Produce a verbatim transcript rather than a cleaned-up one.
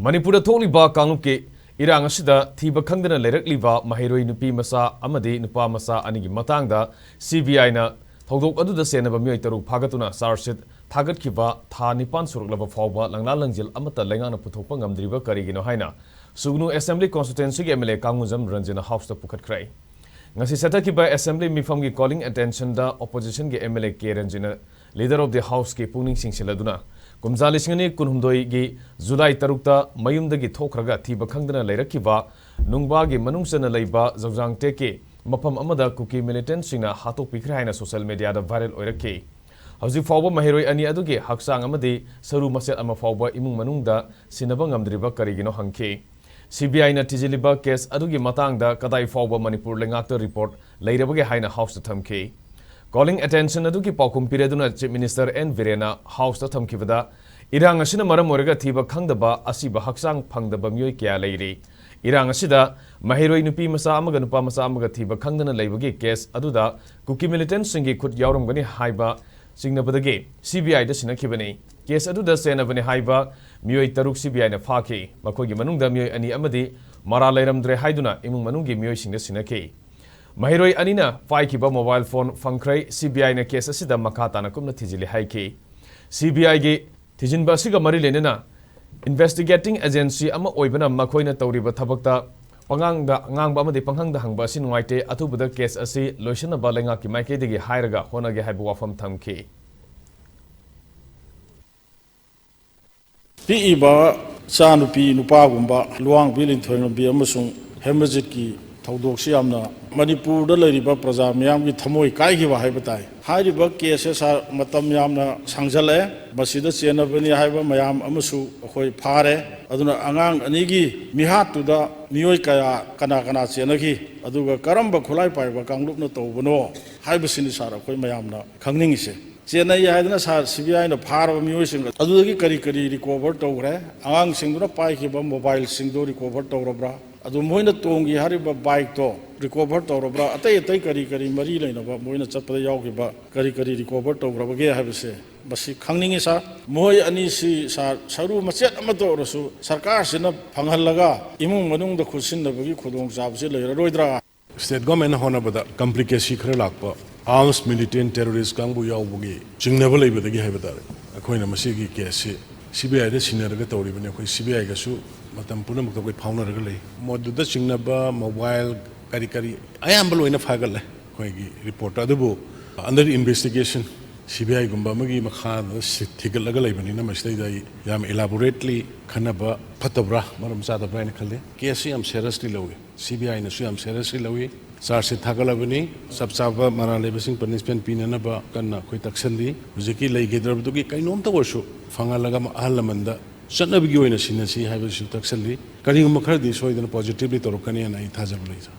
ꯃꯅꯤꯄꯨꯔꯗ ꯊꯣꯛꯂꯤꯕ ꯀꯥꯡꯂꯨꯞꯀꯤ ꯏꯔꯥꯡ ꯑꯁꯤꯗ ꯊꯤꯕ ꯈꯪꯗꯅ ꯂꯩꯔꯛꯂꯤꯕ ꯃꯍꯩꯔꯣꯏ ꯅꯨꯄꯤ ꯃꯆꯥ ꯑꯃꯗꯤ ꯅꯨꯄꯥ ꯃꯆꯥ ꯑꯅꯤꯒꯤ ꯃꯇꯥꯡꯗ ꯁꯤ ꯕꯤ ꯑꯥꯏꯅ ꯊꯧꯗꯣꯛ ꯑꯗꯨꯗ ꯆꯦꯟꯅꯕ ꯃꯤꯑꯣꯏ ꯇꯔꯨꯛ ꯐꯥꯒꯠꯇꯨꯅ ꯆꯥꯔꯖ ꯁꯤꯠ ꯊꯥꯒꯠꯈꯤꯕ ꯊꯥ ꯅꯤꯄꯥꯟ ꯁꯨꯔꯛꯂꯕ ꯐꯥꯎꯕ ꯂꯪꯂꯥ ꯂꯪꯖꯤꯜ ꯑꯃꯠꯇ ꯂꯩꯉꯥꯛꯅ ꯄꯨꯊꯣꯛꯄ ꯉꯝꯗ꯭ꯔꯤꯕ ꯀꯔꯤꯒꯤꯅꯣ ꯍꯥꯏꯅ ꯁꯨꯒꯅꯨ ꯑꯦꯁꯦꯝꯕ꯭ꯂꯤ ꯀꯣꯟꯁꯇꯤꯇ꯭ꯋꯦꯟꯁꯤꯒꯤ ꯑꯦꯝ ꯑꯦꯜ ꯑꯦ ꯀꯥꯡꯉꯨꯖꯝ ꯔꯟꯖꯟꯅ ꯍꯥꯎꯁꯇ ꯄꯨꯈꯠꯈ꯭ꯔꯦ꯫ ꯉꯁꯤ ꯆꯠꯊꯈꯤꯕ ꯑꯦꯁꯦꯝꯕ꯭ꯂꯤ ꯃꯤꯐꯝꯒꯤ ꯀꯣꯂꯤꯡ ꯑꯦꯇꯦꯟꯁꯟꯗ ꯑꯣꯄꯣꯖꯤꯁꯟꯒꯤ ꯑꯦꯝ ꯑꯦꯜ ꯑꯦ ꯀꯦ ꯔꯟꯖꯟꯅ ꯂꯤꯗꯔ ꯑꯣꯐ ꯗꯤ ꯍꯥꯎꯁꯀꯤ ꯄꯨꯛꯅꯤꯡ ꯆꯤꯡꯁꯤꯜꯂꯗꯨꯅ ꯀꯨꯝꯖꯥ ꯂꯤꯁꯤꯡ ꯑꯅꯤ ꯀꯨꯟꯍꯨꯝꯗꯣꯏꯒꯤ ꯖꯨꯂꯥꯏ ꯇꯔꯨꯛꯇ ꯃꯌꯨꯝꯗꯒꯤ ꯊꯣꯛꯈ꯭ꯔꯒ ꯊꯤꯕ ꯈꯪꯗꯅ ꯂꯩꯔꯛꯈꯤꯕ ꯅꯨꯡꯕꯥꯒꯤ ꯃꯅꯨꯡ ꯆꯟꯅ ꯂꯩꯕ ꯖꯧꯖꯥꯡ ꯇꯦꯛꯀꯤ ꯃꯐꯝ ꯑꯃꯗ ꯀꯨꯀꯤ ꯃꯤꯂꯤꯇꯦꯟꯠꯁꯤꯡꯅ ꯍꯥꯠꯇꯣꯛꯄꯤꯈ꯭ꯔꯦ ꯍꯥꯏꯅ ꯁꯣꯁꯤꯌꯦꯜ ꯃꯤꯗꯤꯌꯥꯗ ꯚꯥꯏꯔꯦꯜ ꯑꯣꯏꯔꯛꯈꯤ꯫ ꯍꯧꯖꯤꯛ ꯐꯥꯎꯕ ꯃꯍꯩꯔꯣꯏ ꯑꯅꯤ ꯑꯗꯨꯒꯤ ꯍꯛꯆꯥꯡ ꯑꯃꯗꯤ ꯁꯔꯨ ꯃꯆꯦꯠ ꯑꯃ ꯐꯥꯎꯕ ꯏꯃꯨꯡ ꯃꯅꯨꯡꯗ ꯁꯤꯟꯅꯕ ꯉꯝꯗ꯭ꯔꯤꯕ ꯀꯔꯤꯒꯤꯅꯣ ꯍꯪꯈꯤ꯫ ꯁꯤ ꯕꯤ ꯑꯥꯏꯅ ꯊꯤꯖꯤꯜꯂꯤꯕ ꯀꯦꯁ ꯑꯗꯨꯒꯤ ꯃꯇꯥꯡꯗ ꯀꯗꯥꯏ ꯐꯥꯎꯕ ꯃꯅꯤꯄꯨꯔ ꯂꯩꯉꯥꯛꯇ ꯔꯤꯄꯣꯔꯠ ꯂꯩꯔꯕꯒꯦ ꯍꯥꯏꯅ ꯍꯥꯎꯁꯇ ꯊꯝꯈꯤ꯫ ꯀꯣꯂꯤꯡ ꯑꯦꯇꯦꯟꯁꯟ ꯑꯗꯨꯒꯤ ꯄꯥꯎꯈꯨꯝ ꯄꯤꯔꯗꯨꯅ ꯆꯤꯐ ꯃꯤꯅꯤꯁꯇꯔ ꯑꯦꯟ ꯕꯤꯔꯦꯟꯅ ꯍꯥꯎꯁꯇ ꯊꯝꯈꯤꯕꯗ, ꯏꯔꯥꯡ ꯑꯁꯤꯅ ꯃꯔꯝ ꯑꯣꯏꯔꯒ ꯊꯤꯕ ꯈꯪꯗꯕ ꯑꯁꯤꯕ ꯍꯛꯆꯥꯡ ꯐꯪꯗꯕ ꯃꯤꯑꯣꯏ ꯀꯌꯥ ꯂꯩꯔꯤ꯫ ꯏꯔꯥꯡ ꯑꯁꯤꯗ ꯃꯍꯩꯔꯣꯏ ꯅꯨꯄꯤ ꯃꯆꯥ ꯑꯃꯒ ꯅꯨꯄꯥ ꯃꯆꯥ ꯑꯃꯒ ꯊꯤꯕ ꯈꯪꯗꯅ ꯂꯩꯕꯒꯤ ꯀꯦꯁ ꯑꯗꯨꯗ ꯀꯨꯀꯤ ꯃꯤꯂꯤꯇꯦꯟꯠꯁꯤꯡꯒꯤ ꯈꯨꯠ ꯌꯥꯎꯔꯝꯒꯅꯤ ꯍꯥꯏꯕ ꯆꯤꯡꯅꯕꯗꯒꯤ ꯁꯤ ꯕꯤ ꯑꯥꯏꯗ ꯁꯤꯟꯅꯈꯤꯕꯅꯤ꯫ ꯀꯦꯁ ꯑꯗꯨꯗ ꯆꯦꯟꯅꯕꯅꯤ ꯍꯥꯏꯕ ꯃꯤꯑꯣꯏ ꯇꯔꯨꯛ ꯁꯤ ꯕꯤ ꯑꯥꯏꯅ ꯐꯥꯈꯤ꯫ ꯃꯈꯣꯏꯒꯤ ꯃꯅꯨꯡꯗ ꯃꯤꯑꯣꯏ ꯑꯅꯤ ꯑꯃꯗꯤ ꯃꯔꯥꯜ ꯂꯩꯔꯝꯗ꯭ꯔꯦ ꯍꯥꯏꯗꯨꯅ ꯏꯃꯨꯡ ꯃꯅꯨꯡꯒꯤ ꯃꯤꯑꯣꯏꯁꯤꯡꯗ ꯁꯤꯟꯅꯈꯤ꯫ ꯃꯍꯩꯔꯣꯏ ꯑꯅꯤꯅ ꯄꯥꯏꯈꯤꯕ ꯃꯣꯕꯥꯏꯜ ꯐꯣꯟ ꯐꯪꯈ꯭ꯔꯦ꯫ ꯁꯤ ꯕꯤ ꯑꯥꯏꯅ ꯀꯦꯁ ꯑꯁꯤꯗ ꯃꯈꯥ ꯇꯥꯅ ꯀꯨꯞꯅ ꯊꯤꯖꯤꯜꯂꯤ ꯍꯥꯏꯈꯤ꯫ ꯁꯤ ꯕꯤ ꯑꯥꯏꯒꯤ ꯊꯤꯖꯤꯟꯕ ꯑꯁꯤꯒ ꯃꯔꯤ ꯂꯩꯅꯅ ꯏꯟꯚꯦꯁꯇꯤꯒꯦꯇꯤꯡ ꯑꯦꯖꯦꯟꯁꯤ ꯑꯃ ꯑꯣꯏꯕꯅ ꯃꯈꯣꯏꯅ ꯇꯧꯔꯤꯕ ꯊꯕꯛꯇ ꯄꯉꯥꯡꯗ ꯉꯥꯡꯕ ꯑꯃꯗꯤ ꯄꯪꯍꯪꯗ ꯍꯪꯕ ꯑꯁꯤ ꯅꯨꯡꯉꯥꯏꯇꯦ꯫ ꯑꯊꯨꯕꯗ ꯀꯦꯁ ꯑꯁꯤ ꯂꯣꯏꯁꯤꯟꯅꯕ ꯂꯩꯉꯥꯛꯀꯤ ꯃꯥꯏꯀꯩꯗꯒꯤ ꯍꯥꯏꯔꯒ ꯍꯣꯠꯅꯒꯦ ꯍꯥꯏꯕ ꯋꯥꯐꯝ ꯊꯝꯈꯤ꯫ ꯄꯤꯛꯏꯕ ꯏꯆꯥꯅꯨꯄꯤ ꯅꯨꯄꯥꯒꯨꯝꯕ ꯂꯨꯋꯥꯡꯕꯤ ꯂꯤꯟꯊꯣꯏꯉꯝꯕꯤ ꯑꯃꯁꯨꯡ ꯍꯦꯃꯔꯖꯤꯠꯀꯤ ꯊꯧꯗꯣꯛꯁꯤ ꯌꯥꯝꯅ ꯃꯅꯤꯄꯨꯔꯗ ꯂꯩꯔꯤꯕ ꯄ꯭ꯔꯖꯥ ꯃꯤꯌꯥꯝꯒꯤ ꯊꯃꯣꯏ ꯀꯥꯏꯈꯤꯕ ꯍꯥꯏꯕ ꯇꯥꯏ꯫ ꯍꯥꯏꯔꯤꯕ ꯀꯦꯁꯁꯦ ꯁꯥꯔ, ꯃꯇꯝ ꯌꯥꯝꯅ ꯁꯥꯡꯖꯜꯂꯛꯑꯦ꯫ ꯃꯁꯤꯗ ꯆꯦꯟꯅꯕꯅꯤ ꯍꯥꯏꯕ ꯃꯌꯥꯝ ꯑꯃꯁꯨ ꯑꯩꯈꯣꯏ ꯐꯥꯔꯦ꯫ ꯑꯗꯨꯅ ꯑꯉꯥꯡ ꯑꯅꯤꯒꯤ ꯃꯤꯍꯥꯠꯇꯨꯗ ꯃꯤꯑꯣꯏ ꯀꯌꯥ, ꯀꯅꯥ ꯀꯅꯥ ꯆꯦꯟꯅꯈꯤ, ꯑꯗꯨꯒ ꯀꯔꯝꯕ ꯈꯨꯠꯂꯥꯏ ꯄꯥꯏꯕ ꯀꯥꯡꯂꯨꯞꯅ ꯇꯧꯕꯅꯣ ꯍꯥꯏꯕꯁꯤꯅꯤ ꯁꯥꯔ ꯑꯩꯈꯣꯏ ꯃꯌꯥꯝꯅ ꯈꯪꯅꯤꯡꯉꯤꯁꯦ꯫ ꯆꯦꯟꯅꯩ ꯍꯥꯏꯗꯅ ꯁꯥꯔ, ꯁꯤ ꯕꯤ ꯑꯥꯏꯅ ꯐꯥꯔꯕ ꯃꯤꯑꯣꯏꯁꯤꯡ ꯑꯗꯨꯗꯒꯤ ꯀꯔꯤ ꯀꯔꯤ ꯔꯤꯀꯣꯚꯔ ꯇꯧꯈ꯭ꯔꯦ? ꯑꯉꯥꯡꯁꯤꯡꯗꯨꯅ ꯄꯥꯏꯈꯤꯕ ꯃꯣꯕꯥꯏꯜꯁꯤꯡꯗꯨ ꯔꯤꯀꯣꯚꯔ ꯇꯧꯔꯕ꯭ꯔꯥ? ꯑꯗꯨ ꯃꯣꯏꯅ ꯇꯣꯡꯈꯤ ꯍꯥꯏꯔꯤꯕ ꯕꯥꯏꯛꯇꯣ ꯔꯤꯀꯣꯚꯔ ꯇꯧꯔꯕ꯭ꯔꯥ? ꯑꯇꯩ ꯑꯇꯩ ꯀꯔꯤ ꯀꯔꯤ ꯃꯔꯤ ꯂꯩꯅꯕ ꯃꯣꯏꯅ ꯆꯠꯄꯗ ꯌꯥꯎꯈꯤꯕ ꯀꯔꯤ ꯀꯔꯤ ꯔꯤꯀꯣꯚꯔ ꯇꯧꯈ꯭ꯔꯕꯒꯦ ꯍꯥꯏꯕꯁꯦ ꯃꯁꯤ ꯈꯪꯅꯤꯡꯉꯤ ꯁꯥꯔ, ꯃꯈꯣꯏ ꯑꯅꯤꯁꯤ ꯁꯥꯔ, ꯁꯔꯨ ꯃꯆꯦꯠ ꯑꯃꯠꯇ ꯑꯣꯏꯔꯁꯨ ꯁꯔꯀꯥꯔꯁꯤꯅ ꯐꯪꯍꯜꯂꯒ ꯏꯃꯨꯡ ꯃꯅꯨꯡꯗ ꯈꯨꯠꯁꯤꯟꯅꯕꯒꯤ ꯈꯨꯗꯣꯡꯆꯥꯕꯁꯤ ꯂꯩꯔꯔꯣꯏꯗ꯭ꯔꯥ? State government ꯅ ꯍꯣꯠꯅꯕꯗ complicacy ꯈꯔ ꯂꯥꯛꯄ, arms militant terrorist ꯀꯥꯡꯕꯨ ꯌꯥꯎꯕꯒꯤ ꯆꯤꯡꯅꯕ ꯂꯩꯕꯗꯒꯤ ꯍꯥꯏꯕ ꯇꯥꯔꯦ, ꯑꯩꯈꯣꯏꯅ ꯃꯁꯤꯒꯤ case ꯁꯤ C B I ꯗ ꯁꯤꯟꯅꯔꯒ ꯇꯧꯔꯤꯕꯅꯤ꯫ ꯑꯩꯈꯣꯏ C B I ꯒꯁꯨ ꯃꯇꯝ ꯄꯨꯝꯅꯃꯛꯇ ꯑꯩꯈꯣꯏ ꯐꯥꯎꯅꯔꯒ ꯂꯩ꯫ ꯃꯗꯨꯗ ꯆꯤꯡꯅꯕ mobile ꯀꯔꯤ ꯀꯔꯤ ꯑꯌꯥꯝꯕ ꯂꯣꯏꯅ ꯐꯥꯒꯠꯂꯦ ꯑꯩꯈꯣꯏꯒꯤ report ꯇ꯫ ꯑꯗꯨꯕꯨ under investigation, C B I ꯒꯨꯝꯕ ꯑꯃꯒꯤ ꯃꯈꯥꯗ ꯁꯤ-, ꯊꯤꯒꯠꯂꯒ ꯂꯩꯕꯅꯤꯅ ꯃꯁꯤꯗꯩꯗ ꯑꯩ ꯌꯥꯝ elaborately ꯈꯟꯅꯕ ꯐꯠꯇꯕ꯭ꯔꯥ, ꯃꯔꯝ ꯆꯥꯗꯕ꯭ꯔꯥ ꯍꯥꯏꯅ ꯈꯜꯂꯤ꯫ Case ꯁꯤ ꯌꯥꯝ seriously ꯂꯧꯏ, C B I ꯅꯁꯨ ꯌꯥꯝ seriously ꯂꯧꯏ꯫ Charge sheet ꯊꯥꯒꯠꯂꯕꯅꯤ, ꯆꯞ ꯆꯥꯕ ꯃꯔꯥꯜ ꯂꯩꯕꯁꯤꯡ punishment ꯄꯤꯅꯅꯕ ꯀꯟꯅ ꯑꯩꯈꯣꯏ ꯇꯛꯁꯜꯂꯤ꯫ ꯍꯧꯖꯤꯛꯀꯤ ꯂꯩꯈꯤꯗ꯭ꯔꯕꯗꯨꯒꯤ ꯀꯩꯅꯣꯝꯇ ꯑꯣꯏꯔꯁꯨ ꯐꯪꯍꯜꯂꯒ ꯑꯍꯜ ꯂꯃꯟꯗ ꯆꯠꯅꯕꯤꯒꯤ ꯑꯣꯏꯅ ꯁꯤꯟꯅꯁꯤ ꯍꯥꯏꯕꯁꯤꯁꯨ ꯇꯛꯁꯜꯂꯤ꯫ ꯀꯔꯤꯒꯨꯝꯕ ꯈꯔꯗꯤ ꯁꯣꯏꯗꯅ positively ꯇꯧꯔꯛꯀꯅꯤ ꯍꯥꯏꯅ ꯑꯩ ꯊꯥꯖꯕ ꯂꯩꯖꯩ꯫